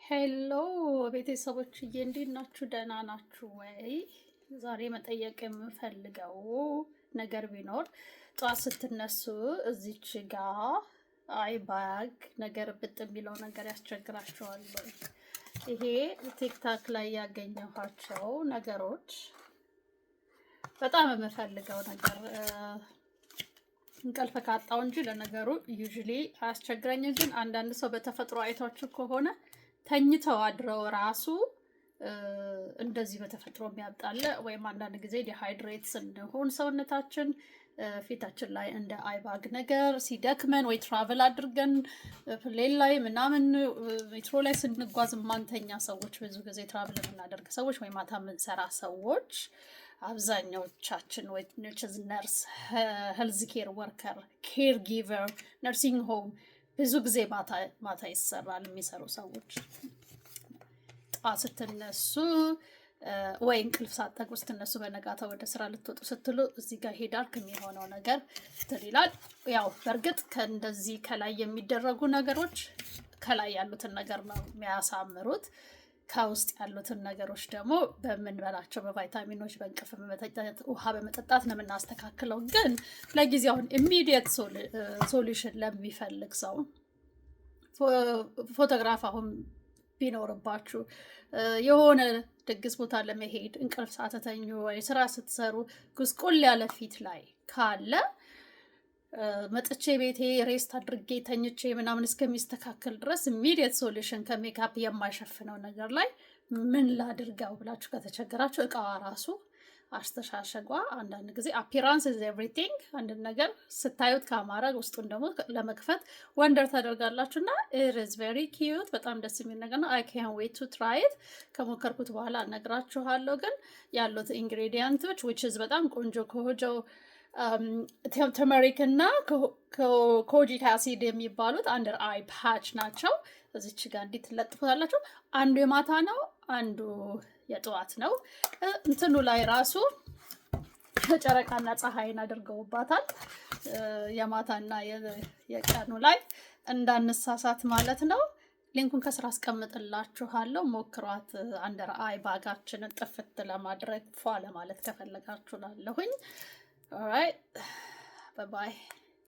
Hello ቤተሰቦችዬ፣ እንዴት ናችሁ? ደህና ናችሁ ወይ? ዛሬ መጠየቅ የምፈልገው ነገር ቢኖር ጠዋት ስትነሱ እዚች ጋ eye bag ነገር ብጥ የሚለው ነገር ያስቸግራችኋል ወይ? ይሄ TikTok ላይ ያገኘኋቸው ነገሮች በጣም የምፈልገው ነገር እንቅልፍ ካጣው እንጂ ለነገሩ usually አያስቸግረኝም። ግን አንዳንድ ሰው በተፈጥሮ አይቷችሁ ከሆነ ተኝተው አድረው ራሱ እንደዚህ በተፈጥሮ የሚያብጣለ ወይም አንዳንድ ጊዜ dehydrate ስንሆን ሰውነታችን ፊታችን ላይ እንደ eye bag ነገር ሲደክመን ወይ travel አድርገን plane ላይ ምናምን ሜትሮ ላይ ስንጓዝ ማንተኛ ሰዎች፣ ብዙ ጊዜ travel የምናደርግ ሰዎች ወይ ማታ የምንሰራ ሰዎች አብዛኛዎቻችን ወይ nurse፣ healthcare worker፣ caregiver፣ nursing home ብዙ ጊዜ ማታ ማታ ይሰራል የሚሰሩ ሰዎች ጠዋት ስትነሱ ወይ እንቅልፍ ሳትጠግቡ ስትነሱ በነጋታው ወደ ስራ ልትወጡ ስትሉ እዚህ ጋር ይሄ dark የሚሆነው ነገር እንትን ይላል። ያው በእርግጥ ከእንደዚህ ከላይ የሚደረጉ ነገሮች ከላይ ያሉትን ነገር ነው የሚያሳምሩት። ከውስጥ ያሉትን ነገሮች ደግሞ በምንበላቸው በቫይታሚኖች፣ በእንቅልፍ በመተኛት፣ ውሃ በመጠጣት ነው የምናስተካክለው። ግን ለጊዜው አሁን immediate solution ለሚፈልግ ሰው ፎቶግራፍ አሁን ቢኖርባችሁ የሆነ ድግስ ቦታ ለመሄድ እንቅልፍ ሳትተኙ ወይ ስራ ስትሰሩ ጉስቁል ያለ ፊት ላይ ካለ መጥቼ ቤቴ rest አድርጌ ተኝቼ ምናምን እስከሚስተካከል ድረስ immediate solution ከ ሜካፕ የማይሸፍነው ነገር ላይ ምን ላድርገው ብላችሁ ከተቸገራችሁ እቃዋ ራሱ አስተሻሸጓ አንዳንድ ጊዜ appearance is everything። አንድ ነገር ስታዩት ካማረ ውስጡን ደግሞ ለመክፈት wonder ታደርጋላችሁ እና it is very cute፣ በጣም ደስ የሚል ነገር ነው። አይ ካን ዌይት ቱ ትራይ ኢት። ከሞከርኩት በኋላ እነግራችኋለሁ። ግን ያሉት ingredient ኦች which is በጣም ቆንጆ ኮጆ turmeric እና kojic acid የሚባሉት under eye patch ናቸው። እዚች ጋር እንዲህ ትለጥፉታላችሁ። አንዱ የማታ ነው፣ አንዱ የጠዋት ነው። እንትኑ ላይ ራሱ ጨረቃና ፀሐይን አድርገውባታል። የማታና የቀኑ ላይ እንዳንሳሳት ማለት ነው። Link ኡን ከስር አስቀምጥላችኋለሁ። ሞክሯት። Under eye bag ኣችንን ጥፍት ለማድረግ ፏ ለማለት ከፈለጋችሁ ላለሁኝ። Alright, bye bye.